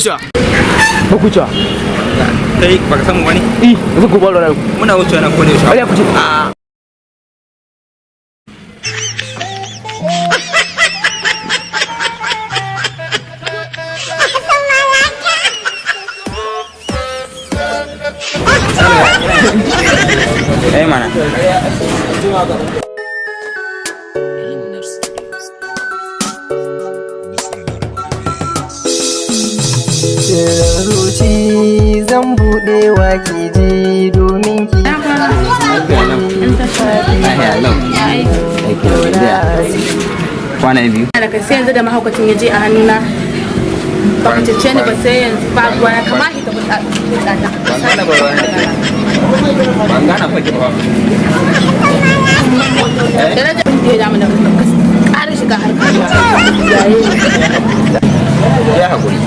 Wucewa. Ba ku wucewa. Kai baka san mu bane? Eh, yanzu ku balo na ku. Muna wucewa nan ko da yaushe. Wala ku ce. A eh mana. Sirrin zuci zan buɗe wa ji domin ki. Kwana biyu. Da kai sai yanzu da mahaukacin ya je a hannuna, baka cece ni ba, sai yanzu ba ruwa ya kama ita kuɗaɗa. Ban gane ba ruwan da ke. Ban gane fa ke ba. Da na jin da ya damu da ƙara shiga harkar. Ya hakuri.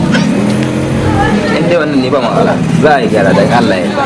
In dai wannan ne ba matsala. Za a yi gyara dan Allah ya yarda.